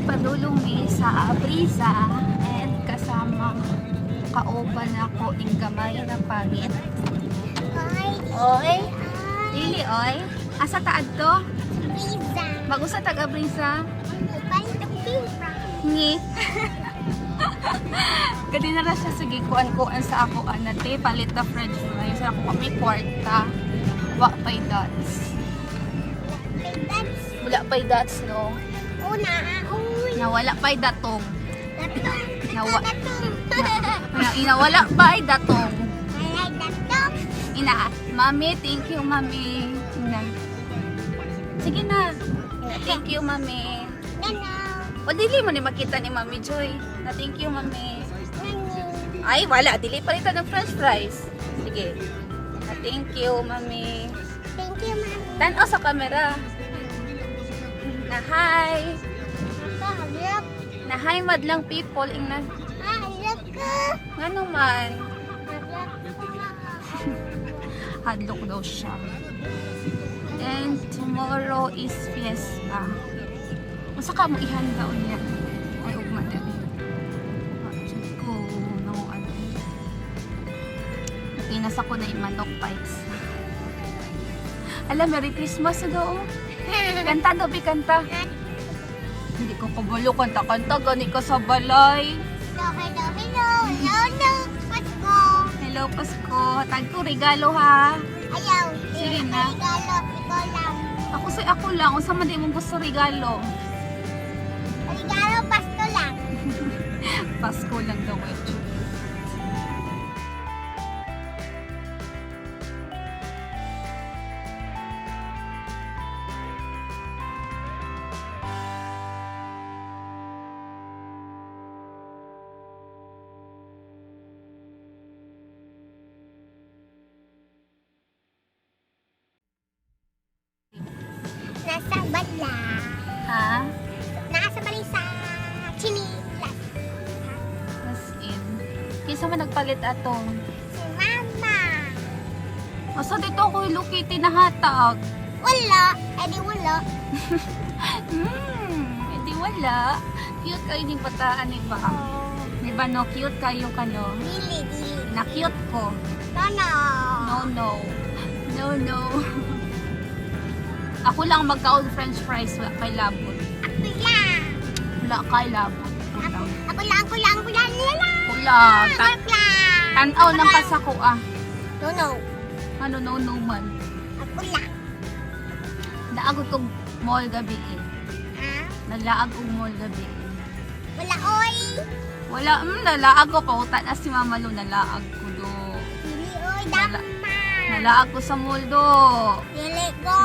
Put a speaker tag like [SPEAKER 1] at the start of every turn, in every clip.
[SPEAKER 1] Padulong mi sa Abreeza and kasama kauban ako ing gamay na pangit. Oy, dili oy. Asa ta adto?
[SPEAKER 2] Pizza.
[SPEAKER 1] Mag-usa tag Abreeza?
[SPEAKER 2] Palit ang pizza.
[SPEAKER 1] Ngi. Kadi na ra siya sige kuan-kuan sa ako anate palit na french fries ako kami kwarta. Wa pay dots.
[SPEAKER 2] That's
[SPEAKER 1] Wala pay dots, no.
[SPEAKER 2] una. Uy.
[SPEAKER 1] Nawala pay datong.
[SPEAKER 2] Datong.
[SPEAKER 1] Nawa.
[SPEAKER 2] Datong.
[SPEAKER 1] Na, ina wala pay datong.
[SPEAKER 2] I like datong.
[SPEAKER 1] Ina, mami, thank you, mami. Ina. Sige na. Thank you, mami.
[SPEAKER 2] Nano.
[SPEAKER 1] O dili mo ni makita ni Mami Joy. Na thank you, mami.
[SPEAKER 2] Nano.
[SPEAKER 1] Ay, wala. Dili palitan ng french fries. Sige. Na thank you, mami.
[SPEAKER 2] Thank you, mami.
[SPEAKER 1] Tanaw sa camera. Na hi.
[SPEAKER 2] Halak.
[SPEAKER 1] Na hi madlang people. Ingnan.
[SPEAKER 2] Halak ka.
[SPEAKER 1] Ngano man.
[SPEAKER 2] Halak ka.
[SPEAKER 1] Hadlok daw siya. And tomorrow is fiesta. Unsa ka mo ihanda unya? Ay ugma dali. Ah, Diyos ko, no, ano. Pinasa ko na yung manok pipes. Alam, Merry Christmas na daw. Oh. Kanta daw, bi, kanta. Hindi ko kabalo, kanta-kanta, gani ka sa balay.
[SPEAKER 2] Hello, hello, hello. Hello, hello. Pasko.
[SPEAKER 1] Hello, Pasko. Tag ko regalo ha.
[SPEAKER 2] Ayaw.
[SPEAKER 1] Sige na.
[SPEAKER 2] Regalo. Ikaw lang.
[SPEAKER 1] Ako sa ako lang, unsa man di mong gusto regalo?
[SPEAKER 2] Regalo, Pasko lang.
[SPEAKER 1] Pasko lang daw eh.
[SPEAKER 2] Nasa bala.
[SPEAKER 1] Ha?
[SPEAKER 2] Nasa balay sa chinilas.
[SPEAKER 1] As in. Kinsa man nagpalit atong?
[SPEAKER 2] Si Mama.
[SPEAKER 1] Asa dito ako Hello Kitty na hatag?
[SPEAKER 2] Wala. Eh di wala.
[SPEAKER 1] Hindi wala. Cute kayo ning bataan, di ba? Di ba no? Cute kayo ka no?
[SPEAKER 2] Dili, dili.
[SPEAKER 1] Na cute ko.
[SPEAKER 2] No, no.
[SPEAKER 1] No, no. No, no. Ako lang magkaon french fries, wala kay labot.
[SPEAKER 2] Ako lang.
[SPEAKER 1] Wala kay labot.
[SPEAKER 2] Ako, ako lang, ako lang, ako lang, ako lang.
[SPEAKER 1] Wala.
[SPEAKER 2] Ako lang.
[SPEAKER 1] Tanaw ng kasako ah.
[SPEAKER 2] No, no.
[SPEAKER 1] Ano, no, no man.
[SPEAKER 2] Ako lang.
[SPEAKER 1] Naagod kong mall gabi eh.
[SPEAKER 2] Ha?
[SPEAKER 1] Nalaag kong mall gabi eh.
[SPEAKER 2] Wala, oy.
[SPEAKER 1] Wala, nalaag ko. Pauta na si Mama Lu, nalaag ko do.
[SPEAKER 2] Dili, oy.
[SPEAKER 1] Wala.
[SPEAKER 2] Dama.
[SPEAKER 1] Nalaag ko sa mall do.
[SPEAKER 2] Dili ko.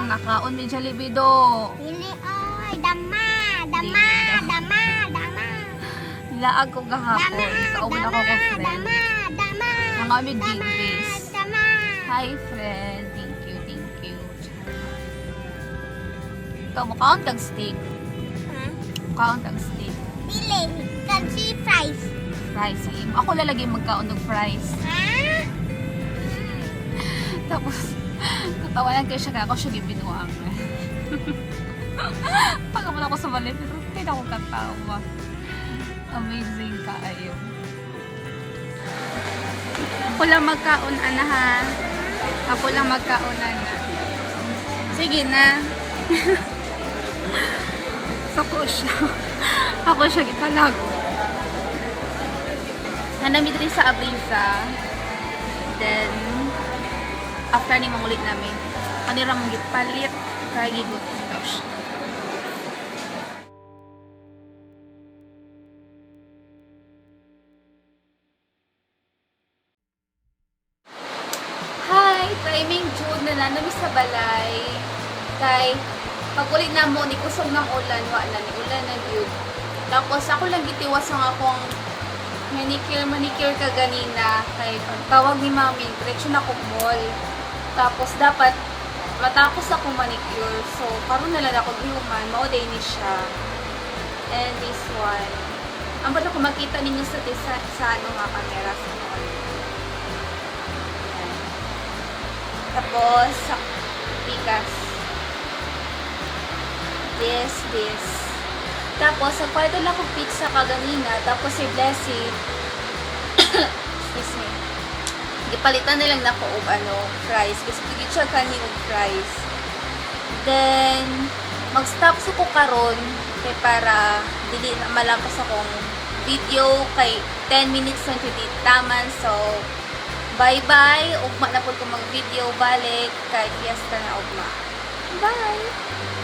[SPEAKER 1] Nakaon may Jollibee do.
[SPEAKER 2] Dili, oy. Dama. Dama.
[SPEAKER 1] Dili.
[SPEAKER 2] Dama. Dama.
[SPEAKER 1] Nilaag ko gahapon.
[SPEAKER 2] Dama.
[SPEAKER 1] Kauban
[SPEAKER 2] Dama.
[SPEAKER 1] ako ko friend.
[SPEAKER 2] Dama. Dama.
[SPEAKER 1] Mga kami
[SPEAKER 2] Dama.
[SPEAKER 1] big.
[SPEAKER 2] Dama.
[SPEAKER 1] Hi friend. Thank you, thank you. Ikaw, mukhaon tag steak.
[SPEAKER 2] Ha?
[SPEAKER 1] Mukhaon tag steak.
[SPEAKER 2] Dili. Country fries.
[SPEAKER 1] Fries sa imo. Ako lalagay magkaon og fries.
[SPEAKER 2] Ha?
[SPEAKER 1] Tapos, tatawanan ko siya kaya ako siya gibinuang. Pag ako sa balay, pero hindi na ako katawa. Amazing kaayo. Ako lang magkaon, ana ha. Ako lang magkaon, ana. Sige na. Ako siya. Ako siya gitalag. Nanami diri sa Abreeza. Then, after ni mangulit namin, kanira mong gipalit, kaya gigutom daw siya. Hi! Timing June na nanami sa balay. Kay, pag ulit na mo, ni kusog ng ulan, wa na, ni ulan na gyud. Tapos ako lang gitiwas ang akong manicure, manicure ka ganina. Kay pagtawag ni mami, diretso na akong mall. Tapos dapat matapos ako manicure. So, karon na lang ako gihuman, mao day ni siya. And this one. Ang ba't ako makita ninyo sa ano nga camera sa ano. Ayan. Tapos, sa pikas. This, this. Tapos, nagpalit lang akong pizza kaganina. Tapos si Blessy, excuse me, gipalitan na lang nako og ano, fries. Kasi gigit siya kani og fries. Then, mag-stop sa ko karon kay para dili na malampas akong video kay 10 minutes na jud taman. So, bye-bye. Ugma na pud ko mag-video balik kay fiesta na ugma. Bye!